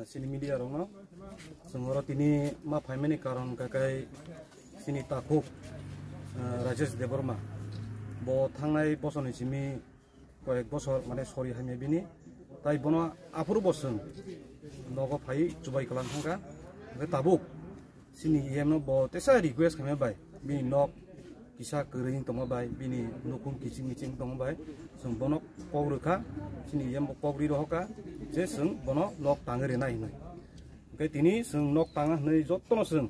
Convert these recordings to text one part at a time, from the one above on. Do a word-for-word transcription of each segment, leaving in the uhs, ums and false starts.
Sini media rokno chwng oro tini ma phaimani karon kakai sini takhuk, ah, Rajesh Debbarma, bo thangnai bosoni simi koyek bosor mane sori hamya bini, tai bono aphuru bo chwng nogo phai chubai kwlang thangkha. Hwnkhe tabuk chini E M no bo tesa request khaima bai, bini nok kisa kwrwi wng tongma bai, bini nukhung kiching miching tongma bai, chwng bono kok rwkha, chini E M bo kok ri rohorkha je chwng bono nok tangwi rwnai hinwi. Hwnkhe tini chwng nok tanga hinwi jotono chwng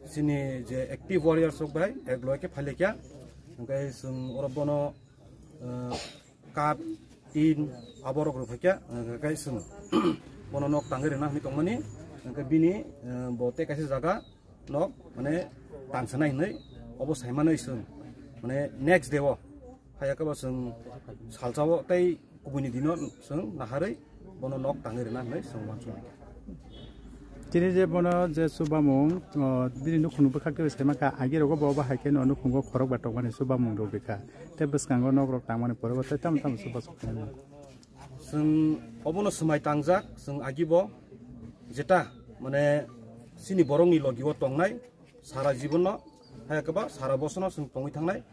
chini je active warriors rok bai ek loi khe phailaikha. Hwnkhe chwng oro bono, eh, kap, tin, aborok rwphaikha, eh, hwnkhe chwng bono nok tangwi rwna hinwi tongmani, hwnkhe bini, eh, bo tei kaisa jaga nok, mane, tangsanai hinwi obo saimanwi chwng, mane, next day o, haiya khe bo chwng salsa o tei kubuni dino chwng naharwi bono nok tangwi rwna hinwi chwng uansukha. Tini je bono je chubamung, o, bini nukhung bwkhak tei saimankha, agi rogo bo bahai khe no nukhungo khorok ba tokmani chubamung rwgwikha. Tei bwskango nok rok tangmani pore bo tei tamo tamo chuba chukmani. Chwng obono swmai tangjak, chwng agi bo jeta, mane, chini borokni logi o tongnai, sara jibono, hai khe ba sara bosono chwng tongwi thangnai.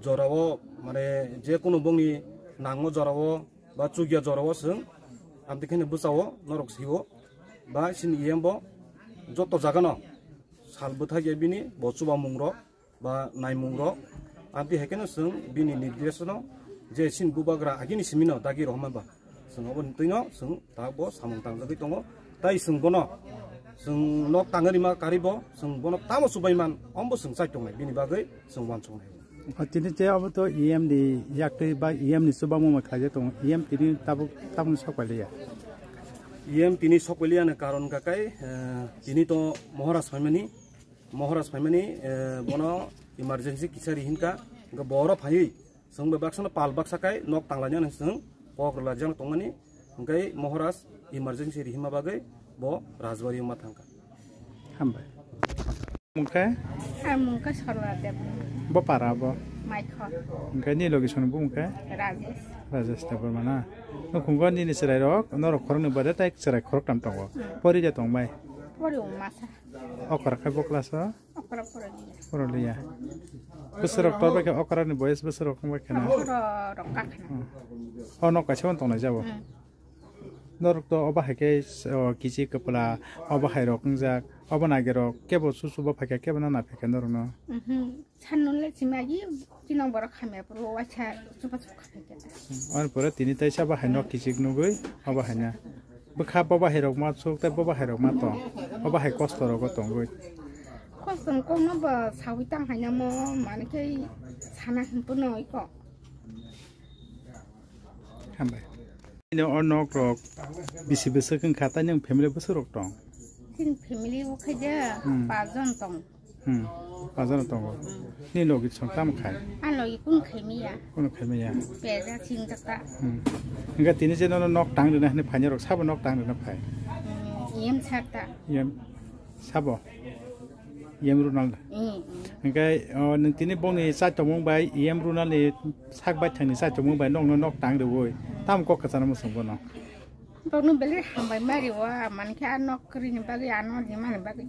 Jorao, mane, je kunu bongni nangmo jorao ba chukya jorao chwng amtwi kheno bwsao norok sio ba chini E M bo joto jagano sal bwthakya bini bo chubamung rok ba naimung rok amtwi hai kheno chwng bini nirdesh no je chini bubagra agini simino dagi rohorma ba. Chwng obo ni twino chwng ta bo samung tangjagwi tongo. Tai chwng bono, chwng nok tangwi rima kari bo, chwng bono tamo chubai man, ombo chwng chai tongnai, bini bagwi chwng uansuknai. O tini je obo to E M ni yaktwi ba E M ni chubamung ma khlaijak tongo, E M tini tabuk, tabukni sok pailiya. E M tini sok pailiya ni karon kakai, eh, tini to Maharaj phaimani, Maharaj phaimani, eh, bono emergency kisa ri hinka, hwnkhe bo oro phaiwi, Chwng bai baksa no pal baksa kai nok tanglainani chwng kok rwlaijak tongmani, hwnkhe Maharaj emergency rihima bagwi bo Rajbari wngma thangkha. Hambai. Mungkhe? Ang mungkhe Sorla Debbarma. Bo para bo? Maikhor. Hwnkhe ni logi song bo mungkhe? Rajesh. Rajesh Debbarma na? Nukhungo nini chwrai rok, norok khoroknwi bade tai chwrai khoroktham tongo. Hmm. Pori de tongbai? Pori o masa. Okra khai bo class o? Okra pura liya. Pura liya. Bwswrok tor bai khe okra ni boyes bwswrok wng bai khe na. Okra rok ka khna. Hmm. O nok kaisa on tongnai jabo. Hmm. Norok to obo hai khe, o, kichi kwpla, obo hai rok wngjak, obo nagi rok kebo susu bo phai kha kebo na na phai kha norok no. Mhm. San nun le chimagi, chinong borok hamya puro waisa chupa chupa. Ani pore tini taisa bahai nok kichik nugui, o bahai na. Bwkha bo bahai rok ma chuk tei bo bahai rok ma tong. O bahai kosto rogo tongwi. Kosto ni kokno bo sawi tang hai namo, mane khe sana hin pono iko. Hambai. Ini o nok rok bisi bwswk wngkha, tei nwng family bwswk rok tong? Chini family o khe je Hmm. Pachjon tong. Hmm. Pachjon tongo. Hmm. Ni logi song tamo khai? A logi kun khai miya. Kun khai miya. Pera ching jaka. Hmm. Hingke tini je nono nok tang rina hini phai rok sabo nok tang rina phai. Hmm. Yem sarta. Yem sabo. Yem runal. Hmm. Hingke, o, nung tini bongni chai tongmung bai yem runal ni sak bai thani chai tongmung bai nokno nok tang riwi. Tam kok kachana musung bono. Bokno belai hambai mari o, mankhe a nok kwrwini bagwi ano rimani bagwi.